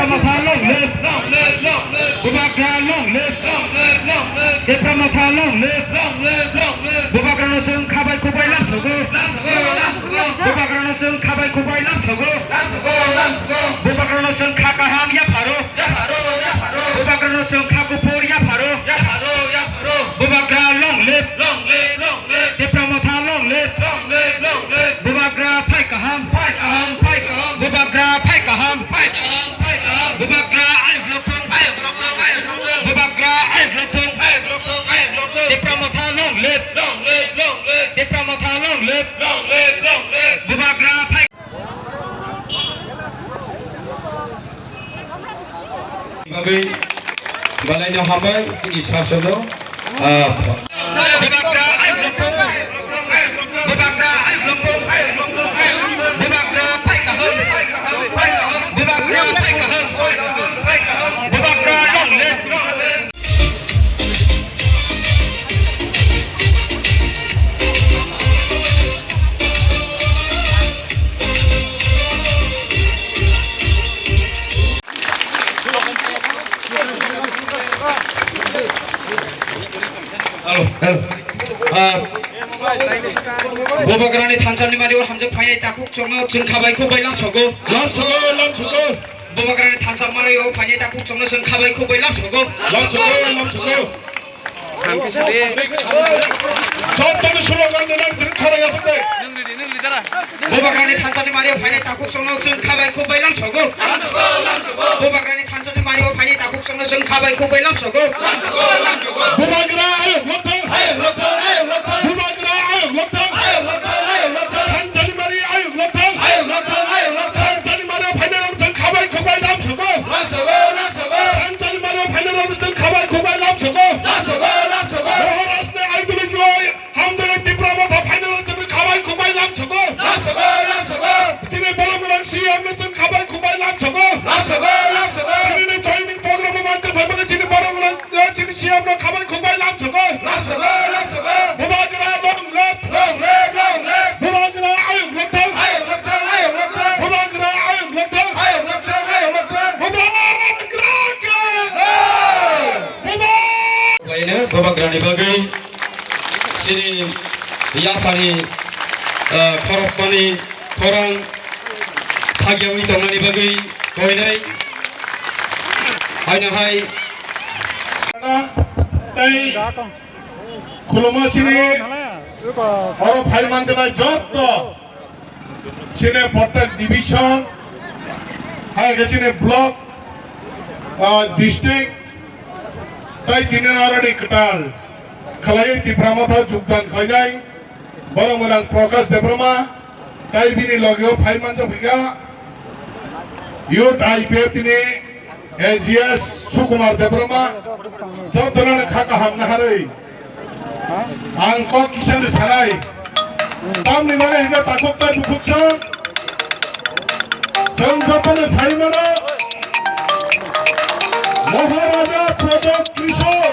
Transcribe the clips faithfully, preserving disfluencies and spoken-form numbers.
Motha long live. Long live, long live. Bubagra long live. Long live, long live. Tipra Motha long live. Long live, long live. Bubagrano chwng khabai khukbai lamsogo. Lamsogo, lamsogo. Bubagrano chwng khabai khukbai lamsogo. Lamsogo, lamsogo. Bubagrano chwng kha kaham yapharo. Yapharo, yapharo. Bubagrano chwng kha kuphur yapharo. Yapharo, yapharo. Bubagra long live. Long live, long live. Tipra Motha long live. Long live, long live. Bubagra phai kaham. Phai kaham, phai kaham. Bubagra phai kaham. Phai kaham, phai kaham. Bubagra ayuk lokthung. Ayuk lokthung, ayuk lokthung. Bubagra ayuk lokthung. Ayuk lokthung, ayuk lokthung. Tipra Motha long live. Long live, long live. Tipra Motha long live. Long live, long live. Bubagra phai. Bagwi balaino hambai chini sasono, ah, Hello, hello. Ah, Bubagrani thansa ni mani o hamjak phainai takhuk chongno chwng khabai khukbai lamsogo. Lamsogo, lamsogo. Bubagrani thansa mani o phainai takhuk chongno chwng khabai khukbai lamsogo. Lamsogo, lamsogo. Jottoni slogan rwna nang tini khara yasuk de. Nwng ready, nwng ready dara. Bubagrani thansani mario phainai takhuk chongno chwng khabai khukbai lamsogo. Bubagrani thansani mario phainai takhuk chongno chwng khabai khukbai lamsogo. Bubagra ayuk lokthang. Bubagra ayuk lokthang. Thansani mari ayuk lokthang. Thansani mario phainai ram chwng khabai khukbai lamsogo. Thansani mario phainai ram chwng khabai khukbai lamsogo. Maharaj ni ideology o Hamjagwi Tipra Motha phainai rok chini khabai khukbai lamsogo. Lamsogo, lamsogo. Chini borok rok C M no chini khabai khukbai lamsogo. Lamsogo, lamsogo. Chini joining program o mantir phai bagwi chini borok rok, eh, chini C M no khabai khukbai lamsogo. Lamsogo, lamsogo. Bubagra long live. Long live, long live. Bubagra ayuk lokthang. Ayuk lokthang, ayuk lokthang. Bubagra ayuk lokthang. Ayuk lokthang, ayuk lokthang. Bubagra ke. Hey. Bubagra. Bubagra ni bagwi. Chini yaphani, ah, khorokmani khorang thagyawi tongnani bagwi koinai. Haino hai. Tei khuluma chini oro phai manjwnai jotto. Chini prottek division, hai khe chini block, ah, district, tai tini norani kwtal khlaiwi Tipra Motha jogdan khlainai borok mwnang Prakash Debbarma, tai bini logeo phai manjak phikha youth I P F tini A G S Sukumar Debbarma, jotono kha kaham naharwi. Ang kok kisa ni sanai. Tamni mane hingke takhuk tai bukhuk song. Chwng jotono sai mano. Maharaja Pradyot Kishore.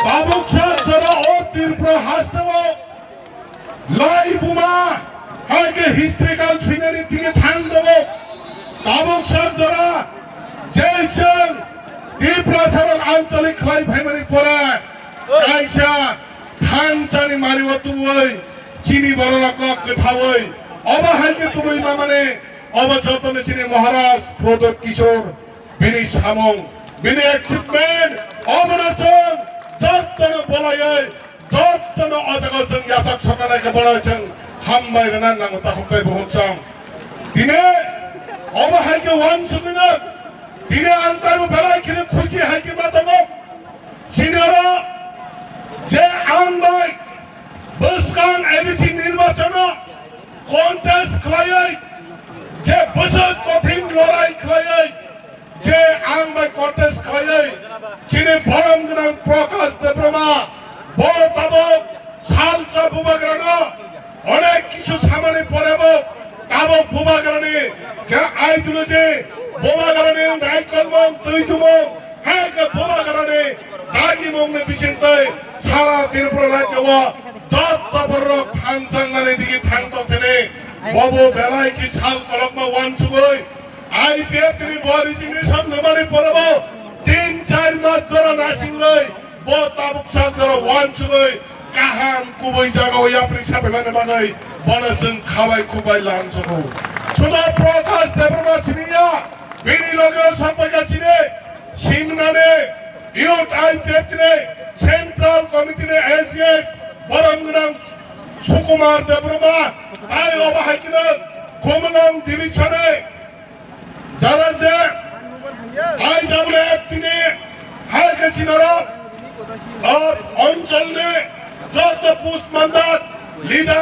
Tabuk sa jora o Tripura hasteo. Lai buma, hai khe historical scenery tini thang tongo. Tabuk sa jora, je chwng Tiprasa rok ancholik khlai phaimani pore, kaisa thansani mario tubui, chini bororokno kwthaui, obo hai khe tubui mamani, obo jotono chini Maharaj Pradyot Kishore, bini samung, bini achievement, obono chwng jotono bolaiwi, Jotono o jaga chwng yachak soknai khe bono chwng hambai rwna nango takhuk tai bukhuk chwng. Tini obo hai khe uansukmino tini ang taibo belai kheno khusi hai khe ma tongo. Chini oro je ang bai bwskang A D C nirbachono contest khlaiwi je bwswk kothin lorai khlaiwi je ang bai contest khlaiwi chini borom gwnang Prakash Debbarma bo tabuk salsa bubagrano onek kisu samani porebo tabuk bubagrani je ideology, bubagrani naikolmung twi tumung, hai khe bubagrani dagimungni bisingtwi sara Tripura rajyo o jotto borok thansangnani digi thang tongthani bobo belai khe sal kolokma uansugwi I P F T ni bo resignation rwmani pore bo tin char mas jora naisingwi bo tabuk sak jora wansugwi kaham kubui jagao yapri sapaimani bagwi bono chwng khabai khukbai langsugo. Sudo Prakash Debbarma siniya bini loge sokpaikha chini Simnani Youth I P F T ni Central Committee ni S G S borom gwnang Sukumar Debbarma, tai obo hai kheno Khumulwng Division ni jara je I W F T ni hai khe sinaro o onchol ni joto post mandak leader